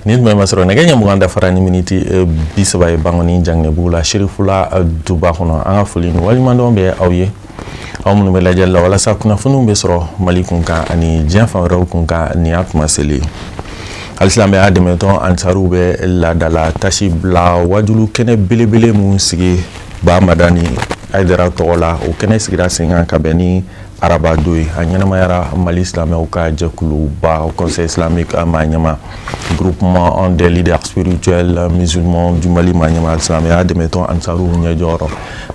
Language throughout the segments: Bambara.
Ni tun bɛ masɔrɔ nɛgɛ ɲɛ 20 dafara ni miniti 30 ye Bankɔni Janginɛbugu la, Serifula duba kɔnɔ. An ka foli ni waleɲumandɔn bɛ aw ye, aw minnu bɛ lajɛli la walasa kunnafoniw bɛ sɔrɔ Mali kunkan ani diɲɛ fan wɛrɛw kunkan. Nin y'a kuma seli ye. Alisilamɛya dɛmɛtɔn Ansaruw bɛ laadala tasi bila wajulu kɛnɛ belebele mun sigi Ba Madani Hayidara tɔgɔ la, o kɛnɛ sigira sen kan ka bɛn ni araba don ye. A ɲɛnamayara Mali silamɛw ka jɛkuluba Conseil islamique maa ɲɛma, Groupement des leaders spirituels musulmans du Mali maa ɲɛma, silamɛya dɛmɛtɔn Ansaruw ɲɛjɔyɔrɔ,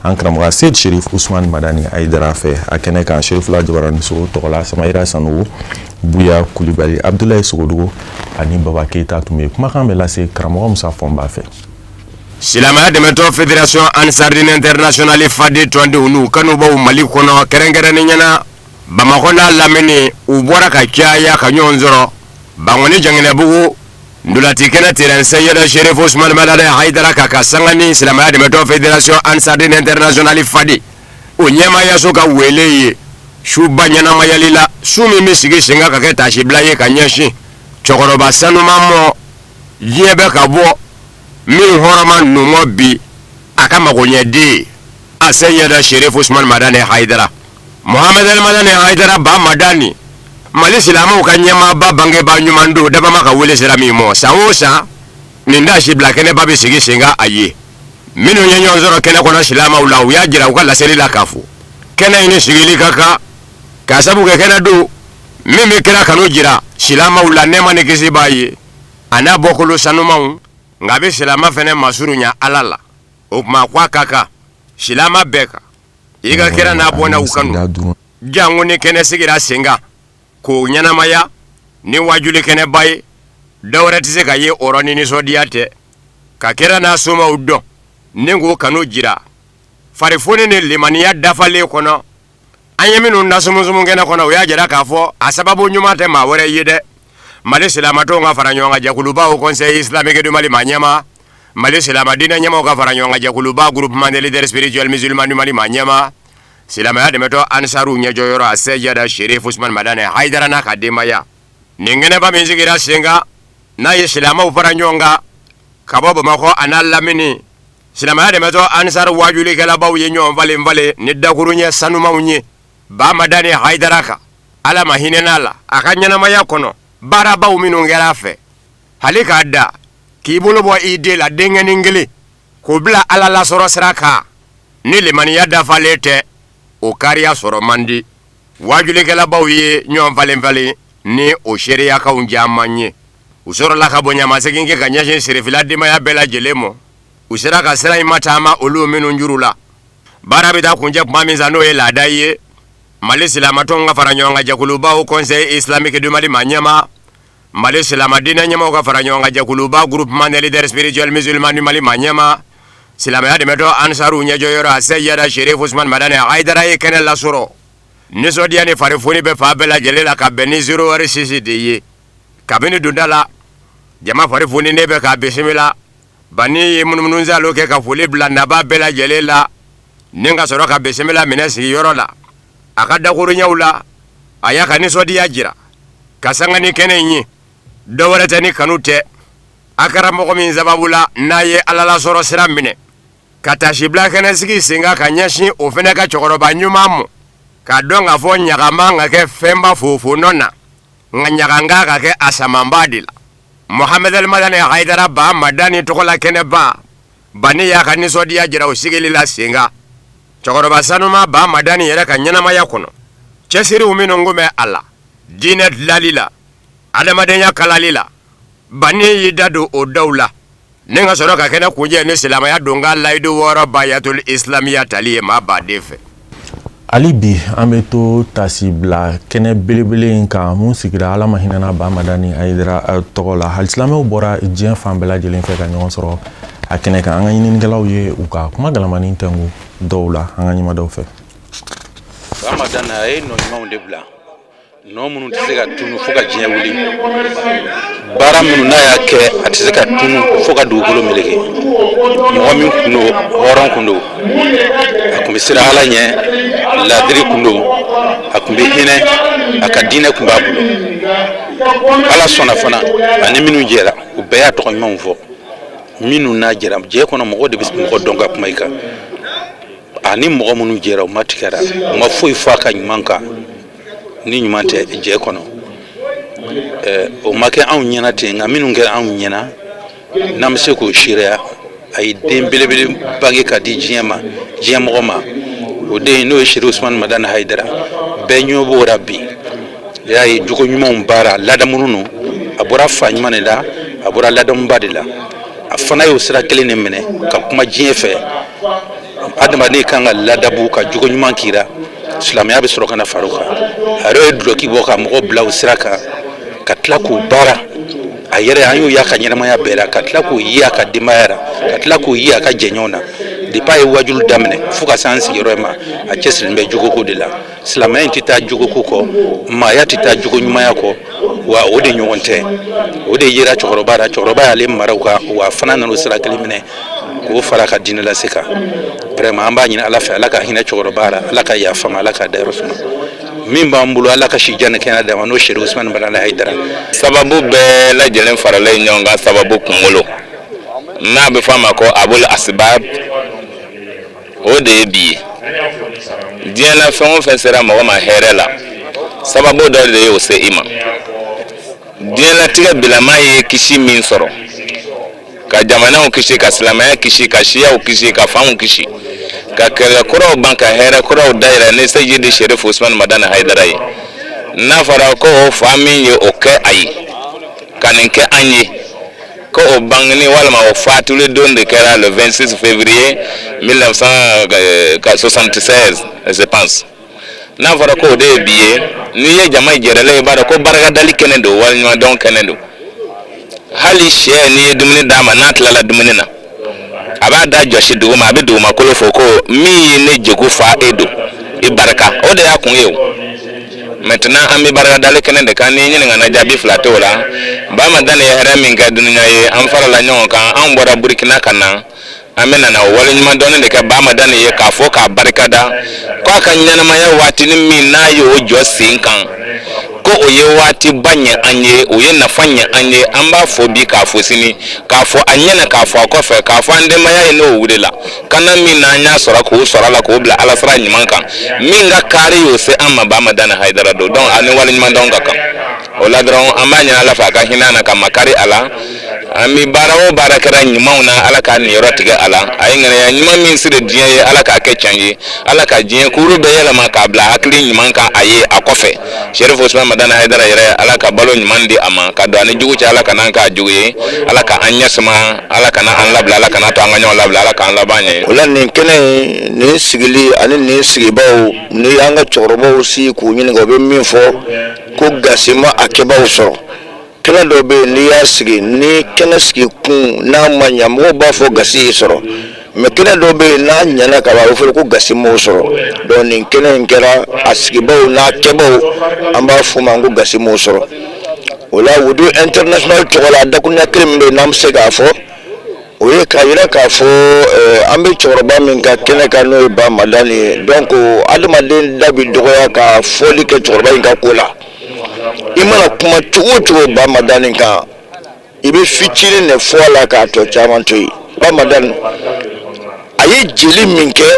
an karamɔgɔ Seyid Sherif Usman Madani Hayidara fɛ. A kɛnɛ kan, Serifula Jabaraniso tɔgɔ la, Samayira Sanogo, Buya Kulibali, Abdulayi Sogodogo ani Baba Keyita tun bɛ. Kumakan bɛ lase karamɔgɔ Musa Fɔnba fɛ. Silamɛya dɛmɛtɔn Fédération Ansardine Internationale FADI tɔndenw n'u kanubaw Mali kɔnɔ, kɛrɛnkɛrɛnnenya na Bamakɔ n'a lamini, u bɔra ka caya ka ɲɔgɔn sɔrɔ Bankɔni Janginɛbugu ntolaci kɛnɛ terrain Seyid Sherif Usman Madani Hayidara ka sanga ni silamɛya dɛmɛtɔn Fédération Ansardine Internationale FADI o ɲɛmaayaso ka wele ye suba ɲɛnamayali la, su min bɛ sigi sen kan ka kɛ tasibila ye ka ɲɛsin cɛkɔrɔba sanuman mɔ diɲɛ bɛ ka bɔ min hɔrɔma numɔ bi, a ka magoɲɛden a Seyid Sherif Usman Madani Hayidara, Mohamed El Madani Hayidara Ba Madani, Mali silamɛw ka ɲɛmaaba bangebaa ɲuman don dabama ka wele sera min mɔ. San o san, nin tasibila kɛnɛba bɛ sigi sen kan a ye. Minnu ye ɲɔgɔn sɔrɔ kɛnɛ kɔnɔ silamɛw la, u y'a jira u ka laseli la k'a fɔ kɛnɛ in ni sigili ka kan k'a sabu kɛ kɛnɛ don min bɛ kira kanu jira silamɛw la, nɛɛma ni kisi b'a ye, a n'a bɔkolo sanumanw. Nka a bɛ silamɛ fana masurunya Ala la. O tuma ko a ka kan silamɛ bɛɛ kan i ka kira n'a bɔnnaw kanu, janko ni kɛnɛ sigira sen kan k'o ɲɛnamaya ni wajuli kɛnɛba ye. Dɔwɛrɛ tɛ se ka ye o rɔ ni nisɔndiya tɛ, ka kira n'a somaw dɔn ni k'o kanu jira farifoni ni limaniya dafalen kɔnɔ. An ye minnu da sumusumu kɛnɛ kɔnɔ, u y'a jira k'a fɔ a sababu ɲuman tɛ maa wɛrɛ ye dɛ, Mali silamatɔnw ka fara ɲɔgɔn kan jɛkuluba Haut Conseil islamique du Mali maa ɲɛmaa, Mali silama diinɛ ɲɛmaaw ka fara ɲɔgɔn kan jɛkuluba Groupement des leaders spirituels musulmans du Mali maa ɲɛmaa, silamɛya dɛmɛtɔn Ansaruw ɲɛjɔyɔrɔ a Seyid Sherif Usman Madani Hayidara n'a ka denbaya. Nin kɛnɛba min sigira sen kan, n'a ye silamɛw fara ɲɔgɔn kan ka bɔ Bamakɔ a n'a lamini, silamɛya dɛmɛtɔn Ansar wajulikɛlabaw ye ɲɔgɔn falen falen ni dakuruɲɛ sanumanw ye Ba Madani Hayidara kan, Ala ma hinɛna la, a ka ɲɛnamaya kɔnɔ baarabaw minnu kɛra a fɛ, hali k'a da k'i bolo bɔ i den la denkɛnin kelen k'o bila Ala lasɔrɔ sira kan, ni limaniya dafalen tɛ, o kariya sɔrɔ man di. Wajulikɛlabaw ye ɲɔgɔn falen falen ni o seereyakanw caman ye. U sɔrɔla ka bonyamasegin kɛ ka ɲɛsin Serifila denbaya bɛɛ lajɛlen ma, u sera ka sira in mataama olu minnu juru la. Baara bɛ taa kuncɛ tuma min sa, n'o ye laada ye Mali silamatɔnw ka fara ɲɔgɔn kan jɛkuluba Haut Conseil islamique du Mali maa ɲɛmaa, Mali silama diinɛ ɲɛmaaw ka fara ɲɔgɔn kan jɛkuluba Groupement des leaders spirituels musulmans du Mali maa ɲɛmaa, silamɛya dɛmɛtɔn Ansaruw ɲɛjɔyɔrɔ a Seyid Sherif Usman Madani Hayidara ye kɛnɛ lasɔrɔ. Nisɔndiya ni farifoni bɛ fan bɛɛ lajɛlen la ka bɛn ni 0 heure 6 de ye. Kabini donda la, jama fari foninen bɛ k'a bisimila. Banni ye munumunusaalo kɛ ka foli bila nabaa bɛɛ lajɛlen la ni ka sɔrɔ ka bisimila minɛ sigiyɔrɔ la. A ka dakuruɲɛw la, a y'a ka nisɔndiya jira ka sanga ni kɛnɛ in ye. Dɔ wɛrɛ tɛ ni kanu tɛ, a karamɔgɔ min sababu la n'a ye Ala lasɔrɔ sira minɛ, ka tasibila kɛnɛ sigi sen kan ka ɲɛsin o fana ka cɛkɔrɔba ɲuman ma, k'a dɔn k'a fɔ ɲaga man ka kɛ fɛnba fofonɔ na, nka ɲaga kan ka kɛ a samanba de la. Mohamed El Madani Hayidara Ba Madani tɔgɔla kɛnɛba Banni y'a ka nisɔndiya jira o sigili la sen kan. Cɛkɔrɔba sanuma Ba Madani yɛrɛ ka ɲɛnamaya kɔnɔ, cɛsiriw minnu kun bɛ a la diinɛ dilali la, adamadenya kalali la, Banni y'i da don o dɔw la ni ka sɔrɔ ka kɛnɛ kuncɛ ni silamɛya donkan layidu 6 bayatul islamiya tali ye maa baden fɛ. Hali bi an bɛ to tasibila kɛnɛ belebele in kan mun sigira Ala ma hinɛna Ba Madani Hayidara tɔgɔ la. Alisilamɛw bɔra diɲɛ fan bɛɛ lajɛlen fɛ ka ɲɔgɔn sɔrɔ a kɛnɛ kan. An ka ɲininikɛlaw ye u ka kuma galamani tɛnku dɔw la an ka ɲɛmadaw fɛ. Ba Madani, a ye nɔ ɲumanw de bila, nɔ minnu tɛ se ka tunu fo ka diɲɛ wuli. Baara minnu n'a y'a kɛ, a tɛ tɛ se ka tunu fo ka dugukolo meleke. Mɔgɔ min kun don, hɔrɔn kun don, a kun bɛ siran Ala ɲɛ, laadiri kun don, a kun bɛ hinɛ, a ka diinɛ kun b'a bolo. Ala sɔnna fana, ani minnu jɛra, u bɛɛ y'a tɔgɔ ɲumanw fɔ. Minnu n'a jɛra jɛ kɔnɔ, mɔgɔ de bɛ mɔgɔ dɔn ka kuma i kan. Ani mɔgɔ minnu jɛra, u ma tigɛra, u ma foyi fɔ a ka ɲuman kan ni ɲuman tɛ jɛ kɔnɔ. O ma kɛ anw ɲɛna ten, nka minnu kɛra anw ɲɛna, n'an bɛ se k'o seereya, a ye den belebele bange ka di diɲɛ ma, diɲɛ mɔgɔ ma. O den, n'o ye Seri Usumani Madani Hayidara, bɛɛ ɲɛ b'o la bi. I y'a ye, jogo ɲumanw baara ladamunu don. A bɔra fa ɲuman de la, a bɔra ladamuba de la. A fana y'o sira kelen de minɛ ka kuma diɲɛ fɛ. Adamaden kan ka ladabu ka jogo ɲuman k'i ra, silamɛya bɛ sɔrɔ ka na far'o kan. A yɛrɛ ye dulɔki bɔ ka mɔgɔ bila o sira kan, ka tila k'o baara a yɛrɛ. An y'o y'a ka ɲɛnamaya bɛɛ la, ka tila k'o ye a ka denbaya la, ka tila k'o ye a ka jɛɲɔgɔn na. Depuis a ye wajulu daminɛ fo ka se an sigiyɔrɔ in ma, a cɛsirilen bɛ jogoko de la. Silamɛya in tɛ taa jogoko kɔ, maaya tɛ taa jogo ɲumanya kɔ, wa o de ɲɔgɔn tɛ. O de yera cɛkɔrɔba la. Cɛkɔrɔba y'ale mara o kan, wa a fana nana o sira kelen minɛ k'o fara a ka diinɛ lase kan. Vraiment, an b'a ɲini Ala fɛ, Ala ka hinɛ cɛkɔrɔba la, Ala ka yafa ma, Ala ka dayɔrɔ suma. Min b'an bolo, Ala ka si jan ni kɛnɛya d'a ma, n'o Seri Usumani Madani Hayidara. Sababu bɛɛ lajɛlen faralen ɲɔgɔn kan, sababu kunkolo n'a bɛ fɔ a ma ko abul asbab, o de ye bi ye. Diɲɛ na, fɛn o fɛn sera mɔgɔ ma hɛrɛ la, sababu dɔ de ye o se i ma. Diɲɛlatigɛ bilama ye kisi min sɔrɔ, ka jamanaw kisi, ka silamɛya kisi, ka siyaw kisi, ka fanw kisi, ka kɛlɛ kuraw ban, ka hɛrɛ kuraw dayɛlɛ ni Seyidi Sherif Usman Madani Hayidara ye, n'a fɔra ko o fa min ye o kɛ a ye ka nin kɛ an ye, ko o bangeni walima o fatuli don de kɛra le 26 février 1976, je pense, n'a fɔra ko o de ye bi ye, n'i ye jama jɛrɛlen, i b'a dɔn ko barikadali kɛnɛ don, waleɲumandɔn kɛnɛ don. Hali sɛ, n'i ye dumuni d'a ma, n'a tilala dumuni na, a b'a da jɔsi duguma, a bɛ dugumakolo fo ko min ye ne jegu fa, e don, i barika. O de y'a kun ye. O maintenant, an bɛ barikadali kɛnɛ de kan. N'i ɲininka na, jaabi fila t'o la. Ba Madani ye hɛrɛ min kɛ dunuya ye, an farala ɲɔgɔn kan, anw bɔra Burukina ka na, an bɛ nana o waleɲuman dɔɔni de kɛ Ba Madani ye, k'a fɔ k'a barikada ko a ka ɲɛnamaya waatinin min n'a ye o jɔ sen kan, ko o ye waatiba ɲɛ an ye, o ye nafa ɲɛ an ye. An b'a fɔ bi, k'a fɔ sini, k'a fɔ a ɲɛna, k'a fɔ a kɔfɛ, k'a fɔ an denbaya ye. N'o wulila kana min na, an y'a sɔrɔ k'o sɔrɔ a la, k'o bila Ala sira ɲuman kan, min ka kaari y'o se an ma, Ba Madani Hayidara don. Donc a ni waleɲuman dɔn ka kan. O la dɔrɔn, an b'a ɲini Ala fɛ a ka hinɛ na, ka makari a la. An bɛ baara o baara kɛra ɲumanw na, Ala k'a niyɔrɔ tigɛ a la. A ye ŋaniya ɲuman min siri diɲɛ ye, Ala k'a kɛ tiɲɛ ye. Ala ka diɲɛ kuru bɛɛ yɛlɛma k'a bila hakili ɲuman kan a ye a kɔfɛ. Sherif Usman Madani Hayidara yɛrɛ, Ala ka balo ɲuman di a ma, ka don ani jugu cɛ, Ala kana an k'a jugu ye. Ala ka an ɲɛ suma, Ala kana an labila, Ala kana to an ka ɲɔgɔn labila, Ala k'an laban ɲɛ. O la, nin kɛnɛ in, nin sigili ani nin sigibaw ni an ka cɛkɔrɔbaw sigi k'u ɲininka, u bɛ min fɔ ko gasi ma a kɛbaw sɔrɔ. Kɛnɛ dɔ bɛ yen, n'i y'a sigi, ni kɛnɛ sigi kun n'a ma ɲa, mɔgɔw b'a fɔ gasi y'i sɔrɔ. Mais kɛnɛ dɔ bɛ yen, n'a ɲɛna ka ban, a bɛ fɔ ko gasi m'o sɔrɔ. Donc nin kɛnɛ in kɛra a sigibaw n'a kɛbaw, an b'a f'u ma ko gasi m'o sɔrɔ. O la, Wudu International tɔgɔ la, dakuruɲa kelen min bɛ yen n'an bɛ se k'a fɔ, o ye k'a yira k'a fɔ an bɛ cɛkɔrɔba min ka kɛnɛ kan, n'o ye Ba Madani ye. Donc adamaden da bɛ dɔgɔya ka fɔli kɛ cɛkɔrɔba in ka ko la. I mana kuma cogo o cogo Ba Madani kan, i bɛ fitinin de fɔ a la k'a tɔ caman to yen. Ba Madani, a ye jeli min kɛ,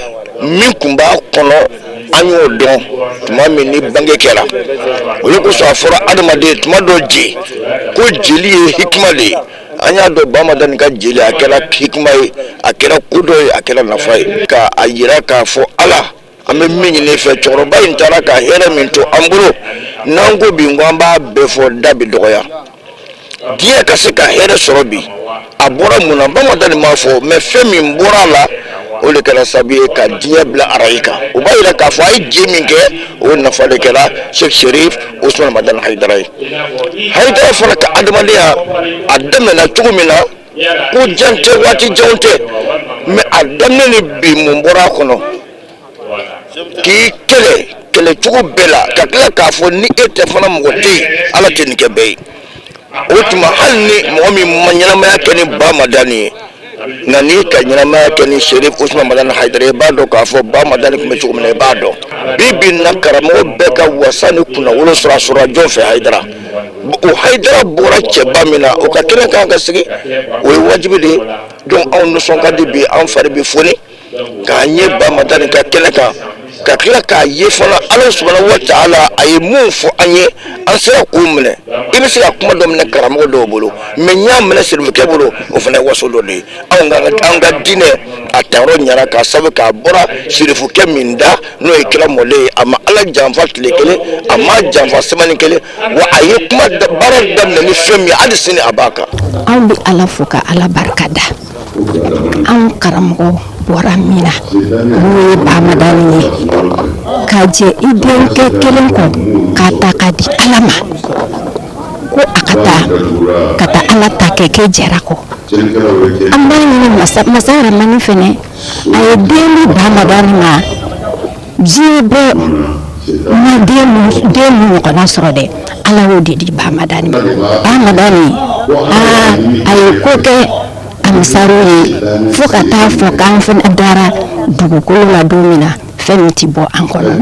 min tun b'a kɔnɔ, an y'o dɔn tuma min ni bange kɛra. O de kosɔn a fɔra adamaden tuma dɔ je ko jeli ye hikima de ye. An y'a dɔn Ba Madani ka jeli, a kɛra hikima ye, a kɛra ko dɔ ye, a kɛra nafa ye, ka a yira k'a fɔ Ala, an bɛ min ɲini fɛ. Cɛkɔrɔba in taara ka hɛrɛ min to an bolo, n'an ko bi ko an b'a bɛɛ fɔ, da bɛ dɔgɔya. Diɲɛ ka se ka hɛrɛ sɔrɔ bi, a bɔra mun na? Ba Madani m'a fɔ, mais fɛn min bɔra a la, o de kɛra sababu ye ka diɲɛ bila arayi kan. O b'a yira k'a fɔ a ye je min kɛ, o nafa de kɛra Sheikh Sherif Usman Madani Hayidara ye. Hayidara fana ka adamadenya, a daminɛna cogo min na, ko jan tɛ, waati janw tɛ, mais a daminɛ ni bi, mun bɔra a kɔnɔ? K'i kɛlɛ kɛlɛcogo bɛɛ la, ka tila k'a fɔ ni e tɛ fana, mɔgɔ tɛ yen, Ala tɛ nin kɛ bɛɛ ye. O tuma hali ni mɔgɔ min ma ɲɛnamaya kɛ ni Ba Madani ye, nka n'i ka ɲɛnamaya kɛ ni Serif Usman Madani Hayidara ye, i b'a dɔn k'a fɔ Ba Madani tun bɛ cogo min na, i b'a dɔn. Bi bi in na, karamɔgɔ bɛɛ ka wasa ni kunnawolo sɔrɔ, a sɔrɔ jɔn fɛ? Hayidara. O Hayidara bɔra cɛba min na, o ka kɛnɛ kan ka sigi, o ye wajibi de ye. Donc anw nisɔn ka di bi, an fari bɛ foni k'an ye Ba Madani ka kɛnɛ kan, ka tila k'a ye fana Ala subahana wa taala a ye mun fɔ an ye, an sera k'o minɛ. I bɛ se ka kuma dɔ minɛ karamɔgɔ dɔw bolo, mais n y'a minɛ serifukɛ bolo, o fana ye waso dɔ de ye. Anw ka an ka diinɛ a tayɔrɔ ɲɛna k'a sabu k'a bɔra serifukɛ min da, n'o ye kira mɔden ye. A ma Ala janfa tile kelen, a ma janfa semaine kelen, wa a ye kuma baara daminɛ ni fɛn min ye, hali sini a b'a kan. Anw bɛ Ala fo ka Ala barika da. Anw karamɔgɔ bɔra min na, n'o ye Bamadani ye, ka jɛ i denkɛ kelen kɔ k'a ta k'a di Ala ma ko a ka taa ka taa Ala ta kɛ, k'e jɛra kɔ. An b'a ɲini masa masa Ramani fɛnɛ, a ye den di Bamadani ma. Diɲɛ bɛɛ ma den mun ɲɔgɔnna sɔrɔ dɛ, Ala y'o de di Bamadani ma. Bamadani, aa, a ye ko kɛ amisaro ye fo ka taa fɔ k'an fana dara dugukolo la don min na, fɛn min tɛ bɔ an kɔnɔ.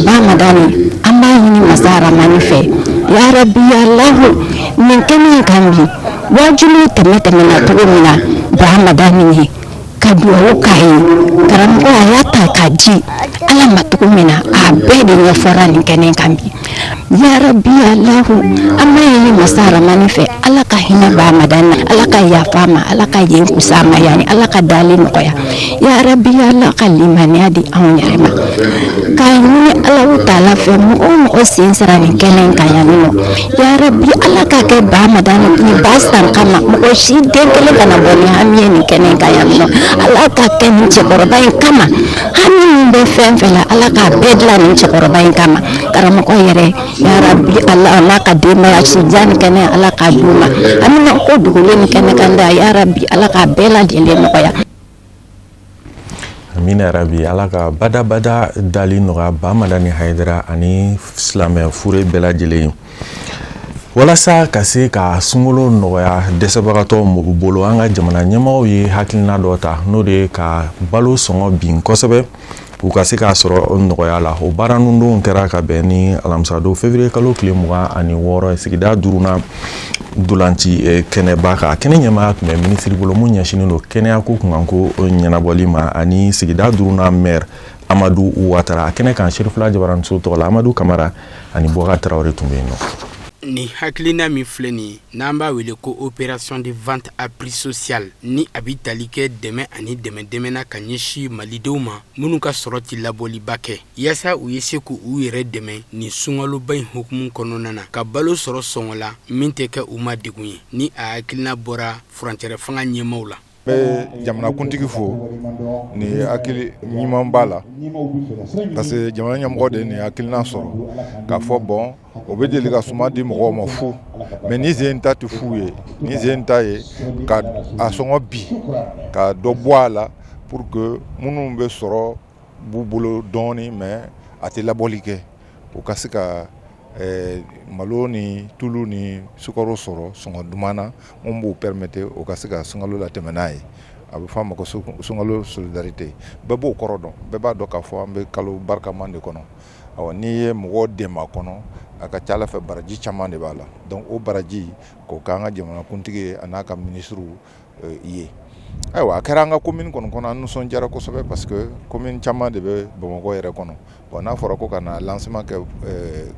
Bamadani, an b'a ɲini masa Ramani fɛ, yarabi alahu, nin kɛnɛ in kan bi, wajuliw tɛmɛ tɛmɛna cogo min na Bamadani ye, ka dugawu k'a ye. Karamɔgɔ a y'a ta k'a di Ala ma cogo min na, a bɛɛ de ɲɛfɔra nin kɛnɛ kan bi. Yarabi alahu, an b'a ɲini masa Ramani fɛ, Ala ka hinɛ Bamadani na, Ala ka yafa ma, Ala ka yen kusa ma, yani Ala ka dali nɔgɔya. Yarabi, Ala ka limaniya di anw yɛrɛ ma. K'a ɲini Alahu taala fɛ, mɔgɔ o mɔgɔ sen sera nin kɛnɛ in kan yan nɔ, yarabi, Ala ka kɛ Bamadani ni ba san kama, mɔgɔ si den kelen kana bɔ ni hami ye nin kɛnɛ in kan yan nɔ. Ala ka kɛ nin cɛkɔrɔba in kama, hami min bɛ fɛn fɛn la, Ala k'a bɛɛ dilan nin cɛkɔrɔba in kama. Karamɔgɔ yɛrɛ, yarabi, Ala n'a ka denbaya, si jan ni kɛnɛ, Ala k'a d'u ma. Amina ko dogolen ni kɛnɛ kan da, yarabi, Ala k'a bɛɛ lajɛlen nɔgɔya. Amina yarabi, Ala ka badabada dali nɔgɔya Bamadani Hayidara ani silamɛ fure bɛɛ lajɛlen ye. Walasa ka se ka sunkalo nɔgɔya dɛsɛbagatɔw bolo, an ka jamana ɲɛmɔgɔw ye hakilina dɔ ta, n'o de ye ka balo sɔngɔ bin kosɛbɛ, u ka se k'a sɔrɔ nɔgɔya la. O baara ninnu kɛra ka bɛn ni alamisadon février kalo tile 26 ye, sigida duurunan dolanci kɛnɛba kan. Kɛnɛ ɲɛmaaya tun bɛ minisiri bolo mun ɲɛsinnen don kɛnɛyako kunkanko ɲɛnabɔli ma, ani sigida duurunan maire Amadu Watara. A kɛnɛ kan, Serifula Jabaranso tɔgɔ la, Amadu Kamara ani Bɔka Tarawele tun bɛ yen nɔ. Nin hakilina min filɛ nin ye, n'an b'a wele ko opération de vente à prix social, ni a bɛ tali kɛ dɛmɛ ani dɛmɛ dɛmɛna ka ɲɛsin malidenw ma minnu ka sɔrɔ tɛ labɔliba kɛ, yaasa u ye se k'u yɛrɛ dɛmɛ nin sunkaloba in hukumu kɔnɔna na, ka balo sɔrɔ sɔngɔ la min tɛ kɛ u ma degun ye, ni a hakilina bɔra furancɛrɛ fanga ɲɛmaaw la. N bɛ jamanakuntigi fo nin hakili ɲuman b'a la, parce que jamana ɲɛmɔgɔ de ye nin hakilina sɔrɔ k'a fɔ bon, o bɛ deli ka suman di mɔgɔw ma fu, mais ni sen ta tɛ fu ye, ni sen ta ye ka a sɔngɔ bi ka dɔ bɔ a la pour que minnu bɛ sɔrɔ b'u bolo dɔɔnin, mais a tɛ labɔli kɛ, u ka se ka malo ni tulu ni sukaro sɔrɔ sɔngɔ duman na mun b'u permettre u ka se ka sunkalo latɛmɛ n'a ye. A bɛ fɔ a ma ko sunkalo solidarité. Bɛɛ b'o kɔrɔ dɔn, bɛɛ b'a dɔn k'a fɔ an bɛ kalo barikama de kɔnɔ. Awa, n'i ye mɔgɔ dɛmɛ a kɔnɔ, a ka ca Ala fɛ, baraji caman de b'a la. Donc o baraji k'o k'an ka jamanakuntigi ye a n'a ka minisiriw ye. Ayiwa, a kɛra an ka commune kɔni kɔnɔ, an nisɔndiyara kosɛbɛ, parce que commune caman de bɛ Bamakɔ yɛrɛ kɔnɔ. Bon, n'a fɔra ko ka na lancement kɛ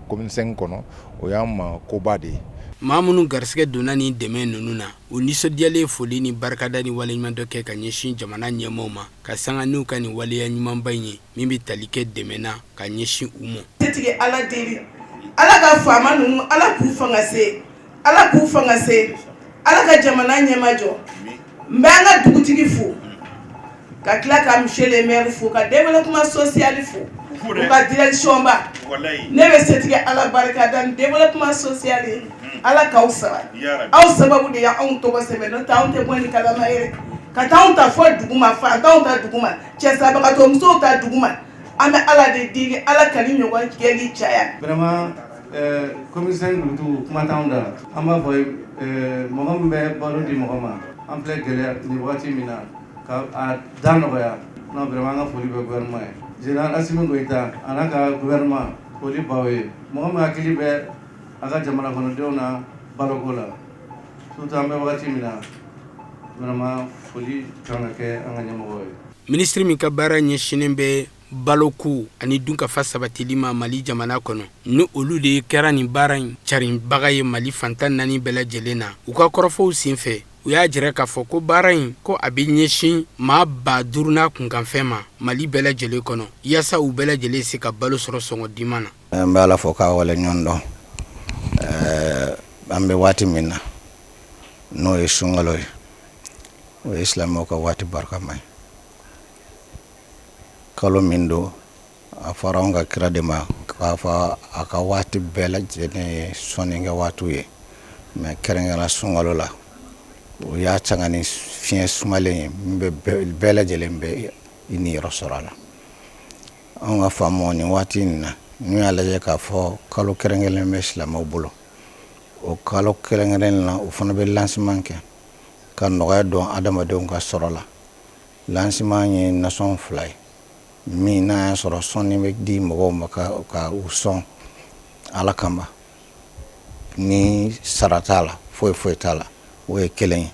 commune 5 kɔnɔ, o y'an ma koba de ye. Maa minnu garisɛgɛ donna ni dɛmɛ ninnu na, u nisɔndiyalen foli ni barikada ni waleɲumandɔn kɛ ka ɲɛsin jamana ɲɛmaaw ma, ka sanga n'u ka nin waleya ɲumanba in ye min bɛ tali kɛ dɛmɛ na ka ɲɛsin u ma. Setigi Ala deli, Ala ka faama ninnu, Ala k'u fanga se, Ala k'u fanga se, Ala ka jamana ɲɛmajɔ. N bɛ an ka dugutigi fo, ka tila ka monsieur le maire fo, ka développement social fo, u ka direction ba. Ne bɛ setigi Ala barika da ni développement social ye. Ala k'aw sara, aw sababu de y'anw tɔgɔ sɛbɛn, n'o tɛ anw tɛ bɔ nin kalama yɛrɛ. Ka taa anw ta fɔ duguma, fantanw ta duguma, cɛsabagatɔ musow ta duguma. An bɛ Ala de deli, Ala ka ni ɲɔgɔn kɛli caya. Vraiment. Commune 5 dugutigiw, kuma t'anw da. An b'a fɔ mɔgɔ min bɛ balo di mɔgɔ ma, an filɛ gɛlɛya nin waati min na, ka a da nɔgɔya. Non, vraiment, an ka foli bɛ gouvernement ye, général Assimi Goïta a n'a ka gouvernement, foli b'aw ye. Mɔgɔ min hakili bɛ a ka jamana kɔnɔdenw na baloko la, surtout an bɛ wagati min na, vraiment, foli kan ka kɛ an ka ɲɛmɔgɔw ye. Minisiri min ka baara ɲɛsinnen bɛ baloko ani dunkafa sabatili ma Mali jamana kɔnɔ, ni olu de kɛra nin baara in carinbaga ye Mali fantan naani bɛɛ lajɛlen na, u ka kɔrɔfɔw senfɛ, u y'a jira k'a fɔ ko baara in, ko a bɛ ɲɛsin maa 5000 n'a kunkanfɛn ma Mali bɛɛ lajɛlen kɔnɔ, yaasa u bɛɛ lajɛlen se ka balo sɔrɔ sɔngɔ diman na. An bɛ Ala fo k'a wale ɲɔgɔn dɔn. An bɛ waati min na, n'o ye sunkalo ye, o ye silamɛw ka waati barikama ye. Kalo min don, a fɔra anw ka kira de ma k'a fɔ a ka waati bɛɛ lajɛlen ye sɔnni kɛ waatiw ye, mais kɛrɛnkɛrɛn sunkalo la, o y'a sanga ni fiɲɛ sumalen ye min bɛ bɛɛ lajɛlen bɛ i niyɔrɔ sɔrɔ a la. Anw ka faamu nin waati in na, n'u y'a lajɛ k'a fɔ kalo kɛrɛnkɛrɛnnen bɛ silamɛw bolo, o kalo kɛrɛnkɛrɛnnen na, o fana bɛ lancement kɛ ka nɔgɔya don adamadenw ka sɔrɔ la. Lancement ye nasɔn fila ye min n'a y'a sɔrɔ sɔnni bɛ di mɔgɔw ma ka u sɔn Ala kama, ni sara t'a la, foyi foyi t'a la, o ye kelen ye.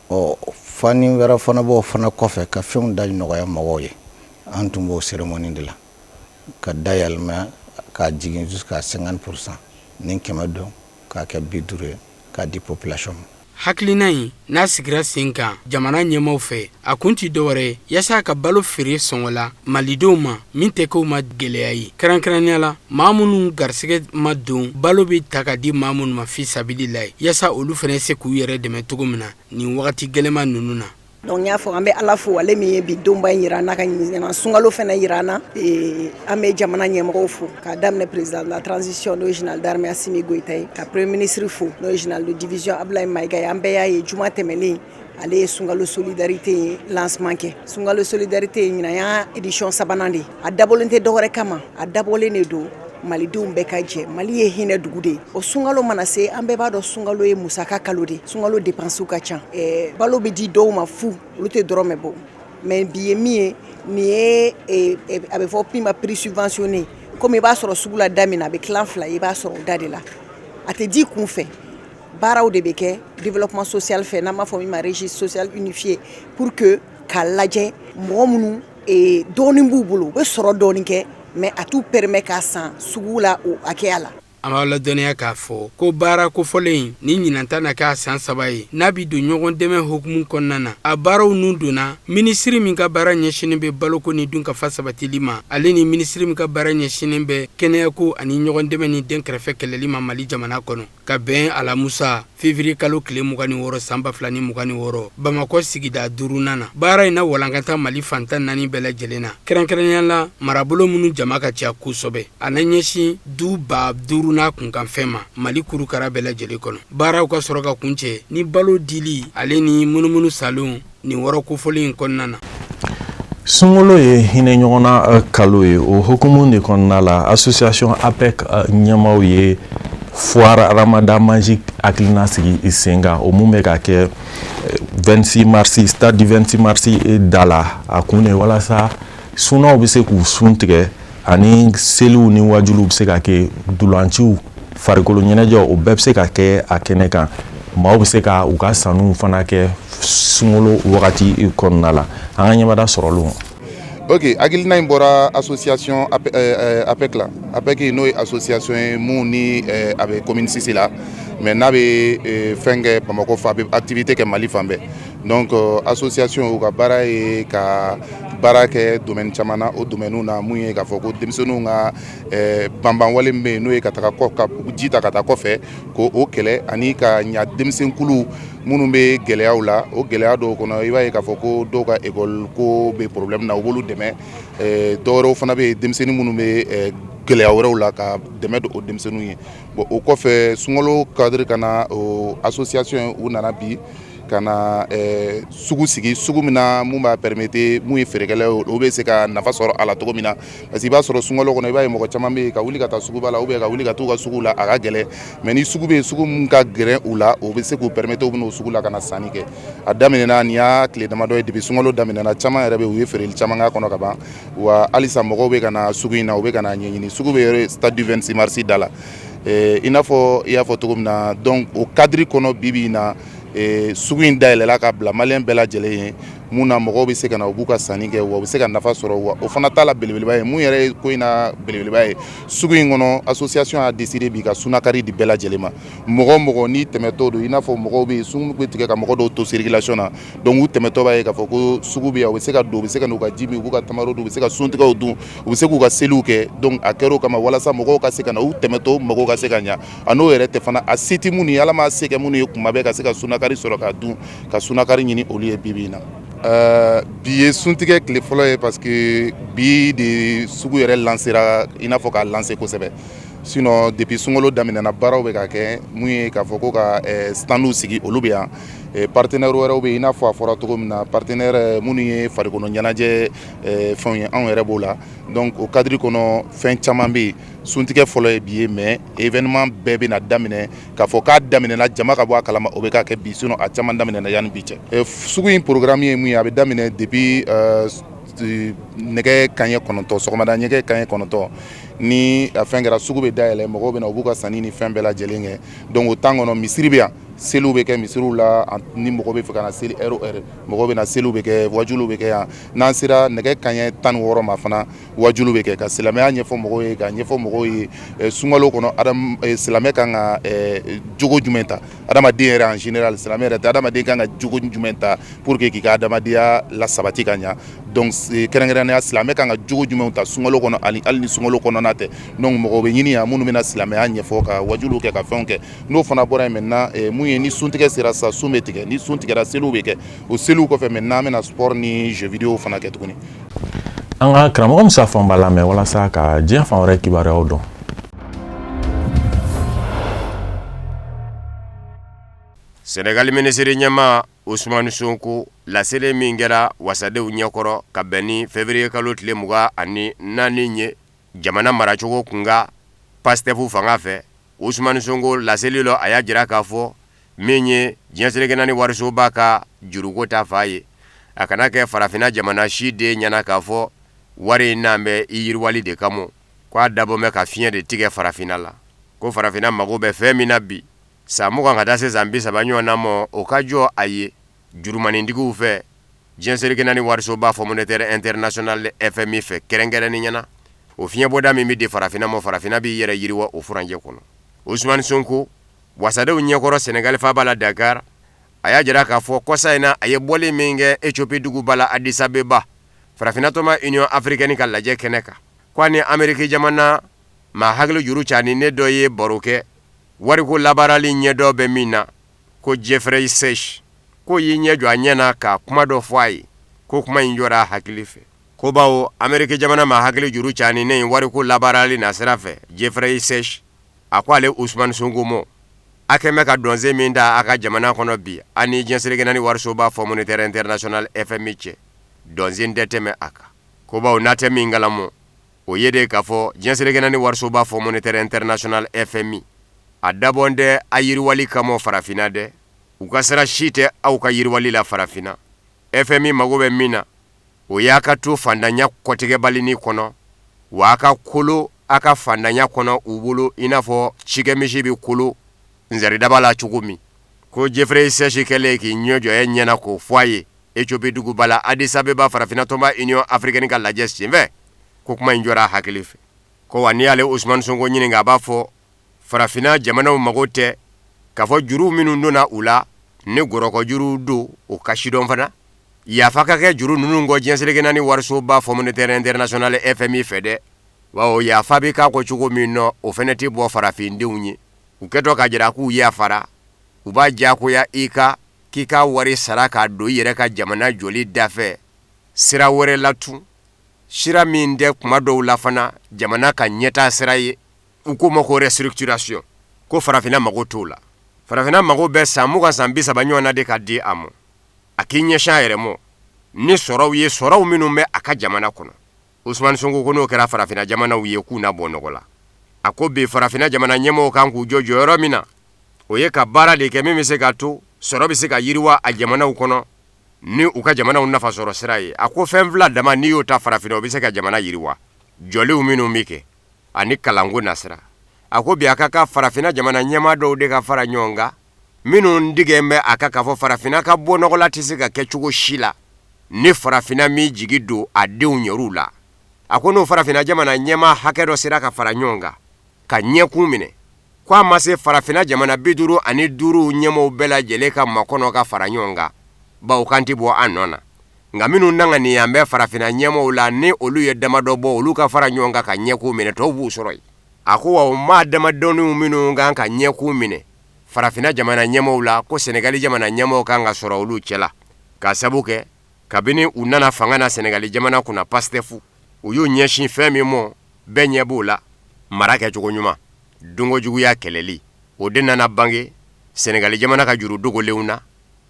Ɔ, fani wɛrɛ fana b'o fana kɔfɛ, ka fɛnw da nɔgɔya mɔgɔw ye. An tun b'o cérémonie de la ka dayɛlɛma k'a jigin jusqu'à 50%, ni 100 don k'a kɛ 50 ye, k'a di population ma. Hakilina in n'a sigira sen kan jamana ɲɛmaw fɛ, a kun ti dɔwɛrɛ yaasa ka balo feere sɔngɔ la malidenw ma min tɛ k'u ma gwɛlɛya ye, kɛrɛnkɛrɛnnenya la maa minnu garisɛgɛ ma don. Balo bɛ ta ka di maa minnu ma fi sabili la ye, yaasa olu fana se k'u yɛrɛ dɛmɛ cogo min na nin wagati gwɛlɛma ninnu na. Donc n y'a fɔ, an bɛ Ala fo, ale min ye bi donba in yira an na, ka ɲinan sunkalo fana yira an na. An bɛ jamana ɲɛmɔgɔw fo, k'a daminɛ président de la transition, n'o ye général d'armée Assimi Goïta ye, ka premier ministre fo, n'o ye général de division Abdoulaye Maïga ye. An bɛɛ y'a ye, juma tɛmɛnen, ale ye sunkalo solidarité ye lancement kɛ. Sunkalo solidarité ye, ɲinan y'a édition sabanan de ye. A dabɔlen tɛ dɔwɛrɛ kama, a dabɔlen de don malidenw bɛɛ ka jɛ. Mali ye hinɛ dugu de ye. O sunkalo mana se, an bɛɛ b'a dɔn, sunkalo ye musaka kalo de. Sunkalo dépenses ka ca. Balo bɛ di dɔw ma fu, olu tɛ dɔrɔmɛ bɔ. Mais bi ye min ye, nin ye a bɛ fɔ min ma prix subventionné. Komi i b'a sɔrɔ sugu la da min na, a bɛ tilan fila, i b'a sɔrɔ o da de la. A tɛ di kun fɛ, baaraw de bɛ kɛ développement social fɛ, n'an b'a fɔ min ma registre social unifié, pour que k'a lajɛ mɔgɔ minnu dɔɔnin b'u bolo, u bɛ sɔrɔ dɔɔnin kɛ, mais a t'u permet k'a san sugu la o hakɛya la. An b'aw ladɔnniya k'a fɔ ko baara kofɔlen ni ɲinanta na k'a san 3 ye n'a bi don ɲɔgɔn dɛmɛ hukumu kɔnɔna na. A baaraw nun donna minisiri min ka baara ɲɛsinnen bɛ baloko ni dunkafa sabatili ma, ale ni minisiri min ka baara ɲɛsinnen bɛ kɛnɛyako ani ɲɔgɔn dɛmɛ ni den kɛrɛfɛ kɛlɛli ma Mali jamana kɔnɔ, ka bɛn alamusa février kalo tile 26 san 2026, Bamakɔ sigida duurunan na. Baara in na walankata Mali fantan naani bɛɛ lajɛlen na, kɛrɛnkɛrɛnnenya la marabolo minnu jama ka ca kosɛbɛ. A na ɲɛsin du 5000 n'a kunkanfɛn ma Mali kurukara bɛɛ lajɛlen kɔnɔ. Baaraw ka sɔrɔ ka kuncɛ ni balo dili ale ni munumunu salon nin wɔɔrɔ kofɔlen in kɔnɔna na. Sunkalo ye hinɛ ɲɔgɔnna kalo ye. O hukumu de kɔnɔna la, association APEC ɲɛmaw ye foire Ramadan magique hakilina sigi sen kan, o mun bɛ ka kɛ 26 mars, stade du 26 mars da la. A kun de walasa sunnaw bɛ se k'u sun tigɛ, ani seliw ni wajuliw bɛ se ka kɛ, dulanciw, farikolo ɲɛnajɛ, o bɛɛ bɛ se ka kɛ a kɛnɛ kan. Maaw bɛ se ka u ka sanuw fana kɛ sunkalo wagati kɔnɔna la. An ka ɲɛmada sɔrɔlenw. Ok, hakilina in bɔra association APEC la. APEC, n'o ye association ye mun ni a bɛ commune 6 la, mais n'a bɛ fɛn kɛ Bamakɔ fan, a bɛ activité kɛ Mali fan bɛɛ. Donc association, u ka baara ye ka baara kɛ domaine caman na. O domaine na, mun ye k'a fɔ ko denmisɛnninw ka banbanwale min bɛ yen, n'o ye ka taga kɔ ka ji ta ka taa kɔfɛ, ko o kɛlɛ, ani ka ɲa denmisɛnkulu minnu bɛ gɛlɛyaw la. O gɛlɛya dɔw kɔnɔ, i b'a ye k'a fɔ ko dɔw ka école ko bɛ problème na, u b'olu dɛmɛ. Dɔwɛrɛw fana bɛ yen, denmisɛnnin minnu bɛ gɛlɛya wɛrɛw la, ka dɛmɛ don o denmisɛnninw ye. Bon, o kɔfɛ, sunkalo cadre ka na, o association, u nana bi ka ka na sugu sigi, sugu min na mun b'a permettre mun ye feerekɛla ye, o bɛ se ka nafa sɔrɔ a la cogo min na. Parce que i b'a sɔrɔ sunkalo kɔnɔ, i b'a ye mɔgɔ caman bɛ yen ka wuli ka taa suguba la ou bien ka wuli ka t'u ka sugu la, a ka gɛlɛn. Mais ni sugu bɛ yen, sugu mun ka gɛrɛ u la, o bɛ se k'u permettre u bɛ n'o sugu la ka na sanni kɛ. A daminɛna, nin y'a tile damadɔ ye depuis sunkalo daminɛna. Caman yɛrɛ bɛ yen, u ye feereli caman k'a kɔnɔ ka ban. Wa halisa mɔgɔw bɛ ka na sugu in na, u bɛ ka na ɲɛɲini. Sugu bɛ stade du 26 mars da la, i n'a fɔ i y'a fɔ cogo min na. Donc o cadre kɔnɔ, bi bi in na, sugu in dayɛlɛla ka bila maliyɛn bɛɛ lajɛlen ye, mun na mɔgɔw bɛ se ka na, u b'u ka sanni kɛ, wa u bɛ se ka nafa sɔrɔ. Wa o fana t'a la belebeleba ye. Mun yɛrɛ ye ko in na belebeleba ye, sugu in kɔnɔ, association y'a décidé bi ka sunakari di bɛɛ lajɛlen ma. Mɔgɔ o mɔgɔ n'i tɛmɛtɔ don, i n'a fɔ mɔgɔw bɛ yen, sugu bɛ tigɛ ka mɔgɔ dɔw to circulation na. Donc u tɛmɛtɔ b'a ye k'a fɔ ko sugu bɛ yan, u bɛ se ka don, u bɛ se ka n'u ka ji min, u b'u ka tamaro dun, u bɛ se ka suntigɛw dun, u bɛ se k'u ka seliw kɛ. Donc a kɛra o kama walasa mɔgɔw ka se ka na, u tɛmɛtɔ mago ka se ka ɲa. A n'o yɛrɛ tɛ fana, a se tɛ minnu ye, Ala m'a se kɛ minnu ye kuma bɛɛ ka se ka sunakari sɔrɔ ka dun, ka sunakari ɲini olu ye bi bi in na. Bi ye suntigɛ tile fɔlɔ ye, parce que bi de sugu yɛrɛ lancera, i n'a fɔ k'a lancer kosɛbɛ. Sinon depuis sunkalo daminɛna, baaraw bɛ ka kɛ. Mun ye k'a fɔ ko ka standw sigi, olu bɛ yan. Partenaire wɛrɛw bɛ yen, i n'a fɔ a fɔra cogo min na, partenaire minnu ye farikolo ɲɛnajɛ fɛnw ye, anw yɛrɛ b'o la. Donc o cadre kɔnɔ, fɛn caman bɛ yen. Suntigɛ fɔlɔ ye bi ye, mais événement bɛɛ bɛna daminɛ k'a fɔ k'a daminɛna, jama ka bɔ a kalama, o bɛ ka kɛ bi. Sinon a caman daminɛna yanni bi cɛ. Sugu in programme ye mun ye? A bɛ daminɛ depuis nɛgɛ kanɲɛ 9, sɔgɔmada nɛgɛ kanɲɛ 9. Ni a fɛn kɛra, sugu bɛ dayɛlɛ, mɔgɔw bɛ na, u b'u ka sanni ni fɛn bɛɛ lajɛlen kɛ. Donc o temps kɔnɔ, misiri bɛ yan, seliw bɛ kɛ misiriw la. Ni mɔgɔ bɛ fɛ ka na seli, heure o heure mɔgɔw bɛ na, seliw bɛ kɛ, wajuliw bɛ kɛ yan. N'an sera nɛgɛ kanɲɛ 16 ma fana, wajulu bɛ kɛ ka silamɛya ɲɛfɔ mɔgɔw ye, ka ɲɛfɔ mɔgɔw ye sunkalo kɔnɔ, silamɛ kan ka jogo jumɛn ta, adamaden yɛrɛ en général, silamɛ yɛrɛ tɛ, adamaden kan ka jogo jumɛn ta pour que k'i ka adamadenya lasabati ka ɲa. Donc kɛrɛnkɛrɛnnenya, silamɛ kan ka jogo jumɛnw ta sunkalo kɔnɔ, ani hali ni sunkalo kɔnɔna tɛ. Donc mɔgɔw bɛ ɲini yan minnu bɛna silamɛya ɲɛfɔ, ka wajuliw kɛ, ka fɛnw kɛ. N'o fana bɔra yen, maintenant mun ye, ni suntigɛ sera sisan, sun bɛ tigɛ. Ni sun tigɛra, seliw bɛ kɛ. O seliw kɔfɛ, maintenant an bɛna sport ni jeux vidéo fana kɛ tuguni. An ka karamɔgɔ Musa Fɔnba lamɛn walasa ka diɲɛ fan wɛrɛ kibaruyaw dɔn. Senegali minisiri ɲɛmaa Usumani Sonko, laseli min kɛra wasadenw ɲɛkɔrɔ ka bɛn ni février kalo tile 24 ye, jamana maracogo kunkan Pastef fanga fɛ, Usumani Sonko laseli lɔ, a y'a jira k'a fɔ min ye diɲɛ seleke naani warisoba ka juruko ta fa ye, a kana kɛ farafinna jamana si den ɲɛna k'a fɔ wari in n'an bɛ i yiriwali de kama, ko a dabɔ bɛ ka fiɲɛ de tigɛ farafinna la, ko farafinna mago bɛ fɛn min na bi, san 20 ka taa se san 30 ɲɔgɔn na mɔ, o ka jɔ a ye jurumanintigiw fɛ, diɲɛ seleke naani warisoba Fonds monétaire international FMI fɛ kɛrɛnkɛrɛnnenya na. O fiɲɛbɔda min bɛ di farafinna ma, farafinna b'i yɛrɛ yiriwa o furancɛ kɔnɔ. Usumani Sonko, wasadenw ɲɛkɔrɔ Senegali faaba la Dakar, a y'a jira k'a fɔ kɔsa in na, a ye bɔli min kɛ Ethiopie duguba la Addis Abeba, farafinna tɔnba Union africaine ka lajɛ kɛnɛ kan, ko a ni Ameriki jamana maa hakili juru caaninen dɔ ye baro kɛ wariko labaarali ɲɛdɔn bɛ min na, ko Jeffrey Sachs, k'o y'i ɲɛ jɔ a ɲɛ na ka kuma dɔ fɔ a ye, ko kuma in jɔra a hakili fɛ, ko bawo Ameriki jamana maa hakili juru caaninen in wariko labaarali nasira fɛ, Jeffrey Sachs, a ko ale Usumani Sonko mɔ, a kɛn bɛ ka dɔnsen min ta a ka jamana kɔnɔ bi, a ni diɲɛ seleke naani warisoba Fonds monétaire international FMI cɛ, dɔnsen tɛ tɛmɛ a kan, ko bawo n'a tɛ min kalamɔ, o ye de k'a fɔ diɲɛ seleke naani warisoba Fonds monétaire international FMI, a dabɔn tɛ a yiriwali kama farafinna dɛ, u ka sira si tɛ aw ka yiriwali la farafinna. FMI mago bɛ min na, o y'a ka to fantanya kɔtigɛbalinin kɔnɔ, wa a ka kolo a ka fantanya kɔnɔ u bolo, i n'a fɔ cikɛmisi bɛ kolo nsaridaba la cogo min. Ko Jeffrey Sachs kɛlen k'i ɲɛ jɔ e ɲɛ na k'o fɔ a ye Ethiopie duguba la Addis Abeba, farafinna tɔnba Union africaine ka lajɛ senfɛ, ko kuma in jɔra a hakili fɛ. Ko wa n'i y'ale Usumani Sonko ɲininka, a b'a fɔ farafinna jamanaw mago tɛ k'a fɔ juruw minnu donna u la, ni gɔrɔkɔ juruw don, o ka sidɔn fana, yafa ka kɛ juru ninnu kɔ diɲɛ seleke naani warisoba Fonds monétaire international FMI fɛ dɛ. Wa o yafa bɛ k'a kɔ cogo min nɔ, o fana tɛ bɔ farafindenw ye. U kɛtɔ k'a jira k'u yafara, u b'a diyagoya i kan k'i ka wari sara k'a don i yɛrɛ ka jamana jɔli dafɛ sira wɛrɛ la tun, sira min tɛ kuma dɔw la fana jamana ka ɲɛtaa sira ye. U k'o ma ko restructuration, ko farafinna mago t'o la. Farafinna mago bɛ san 20, san 30 ɲɔgɔn na de ka di a ma, a k'i ɲɛsin a yɛrɛ ma ni sɔrɔw ye, sɔrɔw minnu bɛ a ka jamana kɔnɔ. Usumani Sonko ko n'o kɛra farafinna jamanaw ye, k'u na bɔ nɔgɔ la. A ko bi farafinna jamana ɲɛmɔgɔw kan k'u jɔ jɔyɔrɔ min na, o ye ka baara de kɛ min bɛ se ka to sɔrɔ bɛ se ka yiriwa a jamanaw kɔnɔ ni u ka jamanaw nafa sɔrɔ sira ye. A ko fɛn fila dama, n'i y'o ta farafinna, o bɛ se ka jamana yiriwa: jɔliw minnu bɛ kɛ ani kalanko nasira. A ko bi a ka kan farafinna jamana ɲɛmaa dɔw de ka fara ɲɔgɔn kan, minnu digɛn bɛ a kan k'a fɔ farafinna ka bɔ nɔgɔ la tɛ se ka kɛ cogo si la ni farafinna m'i jigi don a denw yɛrɛw la. A ko n'o farafinna jamana ɲɛmaa hakɛ dɔ sera ka fara ɲɔgɔn kan ka ɲɛkun minɛ, ko a ma se farafinna jamana 55 ɲɛmaaw bɛɛ lajɛlen ka makɔnɔ ka fara ɲɔgɔn kan, bawo k'an tɛ bɔ an nɔ na. Nka minnu naŋaniya bɛ farafinna ɲɛmaaw la, ni olu ye damadɔ bɔ, olu ka fara ɲɔgɔn kan ka ɲɛkun minɛ, tɔw b'u sɔrɔ yen. A ko wa o maa damadɔninw minnu kan ka ɲɛkun minɛ farafinna jamana ɲɛmaaw la, ko Senegali jamana ɲɛmaaw kan ka sɔrɔ olu cɛla, k'a sabu kɛ kabini u nana fanga na Senegali jamana kunna, Pastef, u y'u ɲɛsin fɛn min mɔ, bɛɛ ɲɛ b'o la: mara kɛcogo ɲuman, dunkojuguya kɛlɛli. O de nana bange Senegali jamana ka juru dogolenw na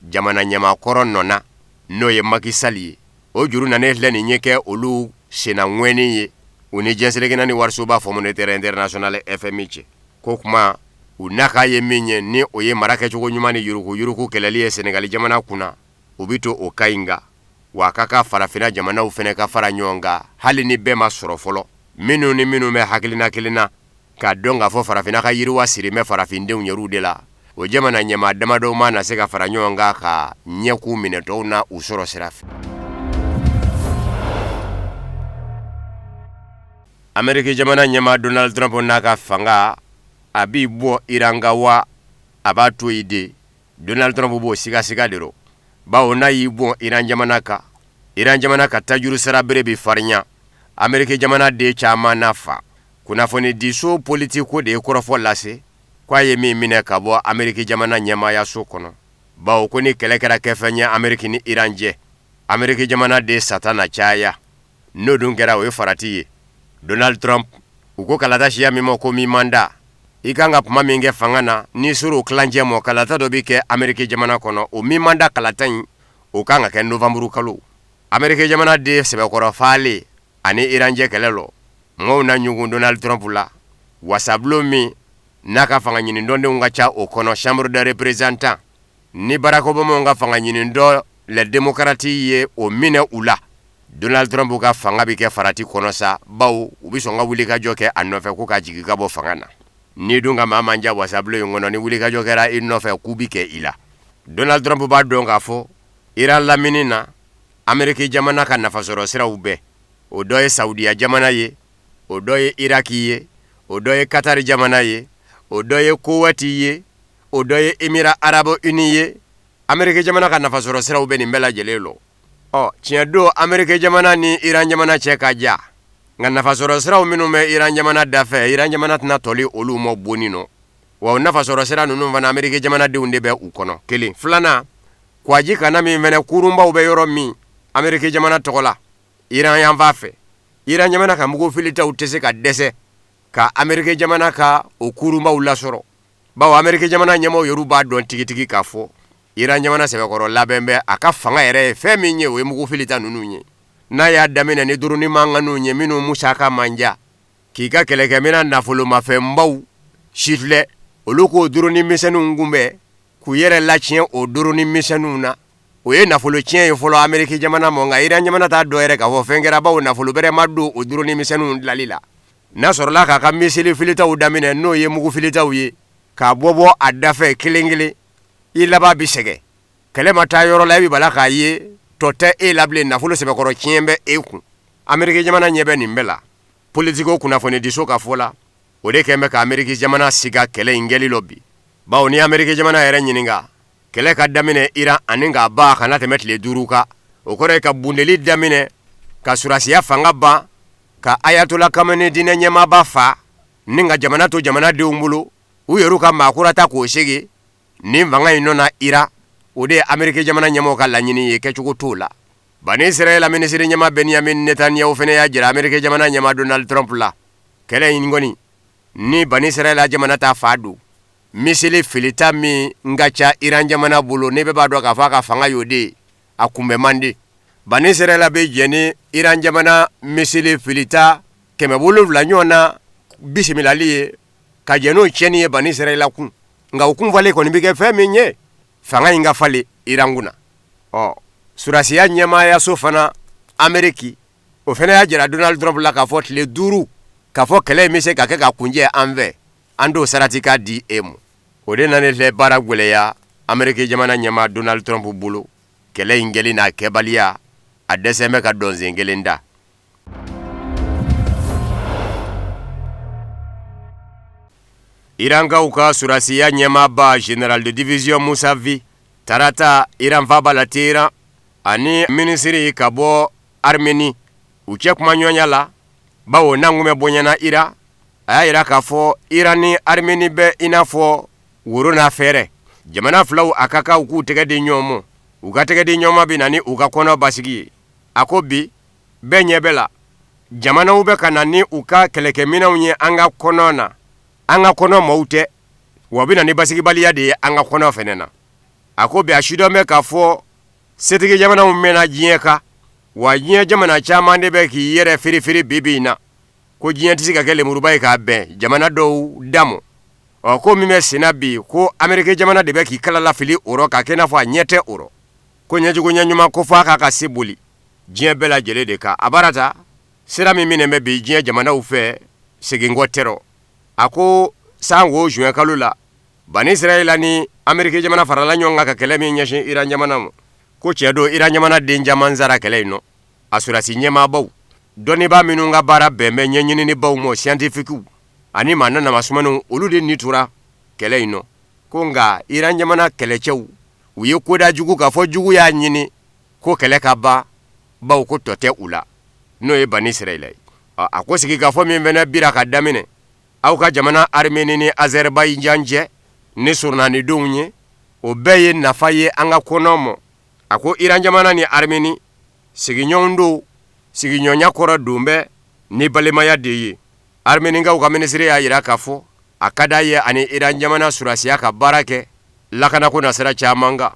jamana ɲɛmaa kɔrɔ nɔ na, n'o ye Macky Sall ye. O juru nanen filɛ nin ye kɛ olu senna ŋɛni ye u ni diɲɛ seleke naani warisoba Fonds monétaire international FMI cɛ. Ko kuma u nakan ye min ye, ni o ye mara kɛcogo ɲuman ni yuruguyurugu kɛlɛli ye Senegali jamana kunna, u bɛ to o ka ɲi. Nka wa a ka kan farafinna jamanaw fana ka fara ɲɔgɔn kan, hali ni bɛɛ ma sɔrɔ fɔlɔ, minnu ni minnu bɛ hakilina kelen na, k'a dɔn k'a fɔ farafinna ka yiriwa siri bɛ farafindenw yɛrɛw de la. O jamana ɲɛmaa damadɔw ma na se ka fara ɲɔgɔn kan ka ɲɛkun minɛ, tɔw na u sɔrɔ sira fɛ. Ameriki jamana ɲɛmaa Donald Trump n'a ka fanga, a b'i bɔ Iran kan wa a b'a to yen de? Donald Trump b'o sigasiga de rɔ, bawo n'a y'i bɔ Iran jamana kan, Iran jamana ka tajuru sara bere bɛ farinya, Ameriki jamana den caman na fa. Kunnafonidiso Politico de ye kɔrɔfɔ lase ko a ye min minɛ ka bɔ Ameriki jamana ɲɛmaayaso kɔnɔ, bawo ko ni kɛlɛ kɛra kɛfɛn ye Ameriki ni Iran cɛ, Ameriki jamana den sata na caya. N'o dun kɛra, o ye farati ye. Donald Trump, u ko kalata siya min ma ko mi-mandat, i kan ka kuma min kɛ fanga na, n'i sera o tilancɛ mɔ, kalata dɔ bɛ kɛ Ameriki jamana kɔnɔ. O mi-mandat kalata in, o kan ka kɛ novanburu kalo. Ameriki jamana den sɛbɛkɔrɔ faalen ani Iran cɛ kɛlɛ lɔ, mɔgɔw na ɲugun Donald Trump la. Wasabulon min n'a ka fanga ɲinidɔndenw ka ca o kɔnɔ, Chambre des représentants, ni Barack Obama ka fanga ɲinidɔn les démocrates ye o minɛ u la, Donald Trump ka fanga bɛ kɛ farati kɔnɔ sa, bawo u bɛ sɔn ka wulikajɔ kɛ a nɔfɛ ko ka jigin ka bɔ fanga na. N'i dun ka maa man ca wasabulon in kɔnɔ, ni wulikajɔ kɛra i nɔfɛ, k'u bɛ kɛ i la. Donald Trump b'a dɔn k'a fɔ Iran lamini na, Ameriki jamana ka nafasɔrɔ siraw bɛɛ, o dɔ ye Saudiya jamana ye, o dɔ ye Iraki ye, o dɔ ye Katari jamana ye, o dɔ ye Kowɛti ye, o dɔ ye Émirats arabes unis ye. Ameriki jamana ka nafasɔrɔ siraw bɛ nin bɛɛ lajɛlen lɔ. Ɔ tiɲɛ don, Ameriki jamana ni Iran jamana cɛ ka ja, nka nafasɔrɔ siraw minnu bɛ Iran jamana dafɛ, Iran jamana tɛna tɔli olu ma bonni nɔ. Wa o nafasɔrɔ sira ninnu fana, Ameriki jamanadenw de bɛ u kɔnɔ. Kelen filanan, kwaji kana min fɛnɛ kurunbaw bɛ yɔrɔ min Ameriki jamana tɔgɔ la Iran yanfan fɛ, Iran jamana ka mugu filitaw tɛ se ka dɛsɛ ka Ameriki jamana ka o kurunbaw lasɔrɔ, bawo Ameriki jamana ɲɛmaaw yɛrɛ b'a dɔn tigitigi k'a fɔ Iran jamana sɛbɛkɔrɔ labɛn bɛ a ka fanga yɛrɛ ye fɛn min ye, o ye mugu filita ninnu ye. N'a y'a daminɛ ni drone mankanninw ye minnu musaka man ca, k'i ka kɛlɛkɛminɛn nafolomafɛnbaw sifilɛ, olu k'o drone misɛnninw kunbɛn, k'u yɛrɛ latiɲɛ o drone misɛnninw na, o ye nafolo tiɲɛ ye fɔlɔ Ameriki jamana ma. Nka Iran jamana t'a dɔn yɛrɛ k'a fɔ fɛn kɛra, bawo nafolo bɛrɛ ma don o drone misɛnninw dilali la. N'a sɔrɔla k'a ka missile filitaw daminɛ, n'o ye mugu filitaw ye, k'a bɔ bɔ a dafɛ kelen kelen, i laban bɛ sɛgɛn. Kɛlɛ ma taa yɔrɔ la, i bɛ bala k'a ye tɔ tɛ e la bilen, nafolo sɛbɛkɔrɔ tiɲɛ bɛ e kun. Ameriki jamana ɲɛ bɛ nin bɛɛ la. Politico kunnafonidiso ka fɔ la, o de kɛn bɛ ka Ameriki jamana siga kɛlɛ in kɛli lɔ bi, bawo ni Ameriki jamana yɛrɛ ɲininka, kɛlɛ ka daminɛ Iran ani k'a ban kana tɛmɛ tile 5 kan, o kɔrɔ ye ka bundeli daminɛ, ka surasiya fanga ban, ka Ayatola Kameni diinɛ ɲɛmaaba fa, ni ka jamana to jamanadenw bolo, u yɛrɛ ka maa kura ta k'o segi nin fanga in nɔ na Iran. O de ye Ameriki jamana ɲɛmɔgɔw ka laɲini ye, kɛcogo t'o la. Bani Israɛl minisiri ɲɛmaa Benyamin Netanyahu fana y'a jira Ameriki jamana ɲɛmaa Donald Trump la, kɛlɛ in kɔni ni Bani Israɛl jamana ta fa don. Misili filita min ka ca Iran jamana bolo, ne bɛɛ b'a dɔn k'a fɔ a ka fanga y'o de ye, a kunbɛn man di. Bani Israɛla bɛ jɛn ni Iran jamana misili filita 700 ɲɔgɔn na bisimilali ye, ka jɛn n'o tiɲɛni ye Bani Israɛla kun. Nka o kunfalen kɔni bɛ kɛ fɛn min ye, fanga in ka falen Iran kunna. Ɔ, surasiya ɲɛmaayaso fana Ameriki, o fana y'a jira Donald Trump la k'a fɔ tile 5 k'a fɔ kɛlɛ in bɛ se ka kɛ ka kuncɛ an fɛ, an t'o sarati k'a di e ma. O de nana filɛ baara gwɛlɛya Ameriki jamana ɲɛmaa Donald Trump bolo. Kɛlɛ in kɛli n'a kɛbaliya, a dɛsɛ bɛ ka dɔnsen kelen da. Irankaw ka surasiya ɲɛmaaba général de division Musavi tarata Iran faaba la Téhéran ani minisiri ka bɔ Armeni u cɛ kumaɲɔgɔnya la, bawo n'an kun bɛ bonyana Iran, a y'a jira k'a fɔ Iran ni Armeni bɛ i n'a fɔ woro n'a fɛrɛ. Jamana filaw a ka kan u k'u tɛgɛ di ɲɔgɔn ma, u ka tɛgɛ di ɲɔgɔn ma bɛ na ni u ka kɔnɔ basigi ye. A ko bi bɛɛ ɲɛ bɛ la, jamanaw bɛ ka na ni u ka kɛlɛkɛminɛnw ye an ka kɔnɔ na, an ka kɔnɔ maaw tɛ, wa u bɛ na ni basigibaliya de ye an ka kɔnɔ fɛnɛ na. A ko bi a sidɔn bɛ k'a fɔ setigi jamanaw mɛnna diɲɛ kan, wa diɲɛ jamana caman de bɛ k'i yɛrɛ firifiri bi bi in na ko diɲɛ tɛ se ka kɛ lemuruba ye k'a bɛn jamana dɔw da ma. Ɔ, ko min bɛ senna bi, ko Ameriki jamana de bɛ k'i kala lafili o rɔ k'a kɛ i n'a fɔ a ɲɛ tɛ o rɔ, ko ɲɛjugu ɲɛ ɲuman ko f'a k'a ka se boli diɲɛ bɛɛ lajɛlen de kan. A baara ta sira min minɛ bɛ bi diɲɛ jamanaw fɛ, seginkɔ tɛ rɔ. A ko san wo juin kalo la, Bani Israɛla ni Ameriki jamana farala ɲɔgɔn kan ka kɛlɛ min ɲɛsin Iran jamana ma, ko cɛ don Iran jamana den caman sara kɛlɛ in nɔ. A sɔrɔdasi ɲɛmaabaw, dɔnnibaa minnu ka baara bɛn bɛ ɲɛɲininibaw ma, scientifiques ani maa namasumaniw, olu de ni tora kɛlɛ in nɔ. Ko nka Iran jamana kɛlɛcɛw, u ye koda jugu k'a fɔ jugu y'a ɲini ko kɛlɛ ka ban, bawo ko tɔ tɛ u la, n'o ye Bani Israɛla ye. A ko sigikafɔ min fana bira ka daminɛ aw ka jamana Armeni ni Azerbaïdjan cɛ ni surunanidenw ye, o bɛɛ ye nafa ye an ka kɔnɔ ma. A ko Iran jamana ni Armeni sigiɲɔgɔn don, sigiɲɔgɔnya kɔrɔ don bɛ ni balimaya de ye. Armenikaw ka minisiri y'a jira k'a fɔ a ka d'a ye ani Iran jamana surasiya ka baara kɛ lakanako nasira caman kan.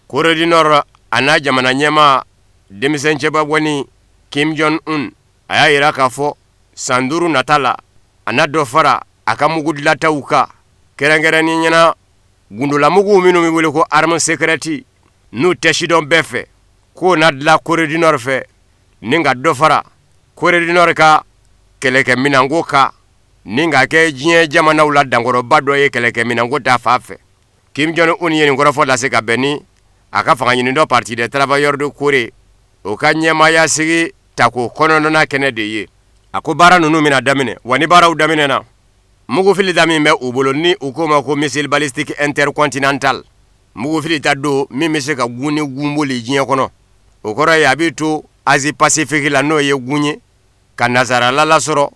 Corée du Nord a n'a jamana ɲɛmaa denmisɛn cɛba gɔni Kim Jong Un, a y'a jira k'a fɔ san 5 nata la, a na dɔ fara a ka mugu dilataw kan, kɛrɛnkɛrɛnnenya na gundolamuguw minnu bɛ wele ko arme secrète, n'u tɛ sidɔn bɛɛ fɛ, k'o na dilan Corée du Nord fɛ ni ka dɔ fara Corée du Nord ka kɛlɛkɛminɛnko kan, ni ka kɛ diɲɛ jamanaw la dankɔrɔba dɔ ye kɛlɛkɛminɛnko ta fan fɛ. Kim Jong Un ye nin kɔrɔfɔ lase ka bɛn ni a ka fanga ɲinitɔn Parti des Travailleurs de Corée o ka ɲɛmaaya sigi tako kɔnɔntɔnnan kɛnɛ de ye. A ko baara ninnu bɛna daminɛ, wa ni baaraw daminɛna, mugu filita min bɛ u bolo ni u k'o ma ko missile balistique intercontinental, mugu filita don min bɛ se ka gun ni gun boli diɲɛ kɔnɔ. O kɔrɔ ye a bɛ to Asie Pacifique la, n'o ye gun ye ka nasarala lasɔrɔ,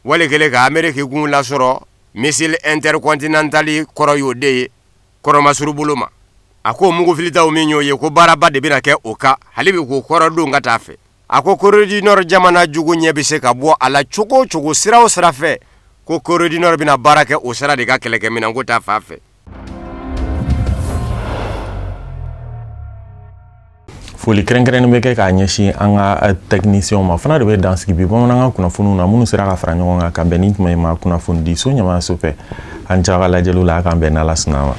wali kelen ka Ameriki gun lasɔrɔ. Missile intercontinental kɔrɔ y'o de ye kɔrɔmasuru bolo ma. A ko mugu filitaw min y'o ye, ko baaraba de bɛna kɛ o kan hali bi k'o kɔrɔ don ka taa fɛ. A ko Corée du Nord jamana jugu ɲɛ bɛ se ka bɔ a la cogo o cogo, sira o sira fɛ, ko Corée du Nord bɛna baara kɛ o sira de kan kɛlɛkɛminɛnko ta fan fɛ. Foli kɛrɛnkɛrɛnnen bɛ kɛ k'a ɲɛsin an ka tɛkinisiɲɛw ma fana de bɛ dan sigi bi bamanankan kunnafoniw na minnu sera ka fara ɲɔgɔn kan ka bɛn ni tuma in ma kunnafonidiso ɲɛmaayaso fɛ. An caga lajɛliw la, a k'an bɛn n'Ala sɔnna ma.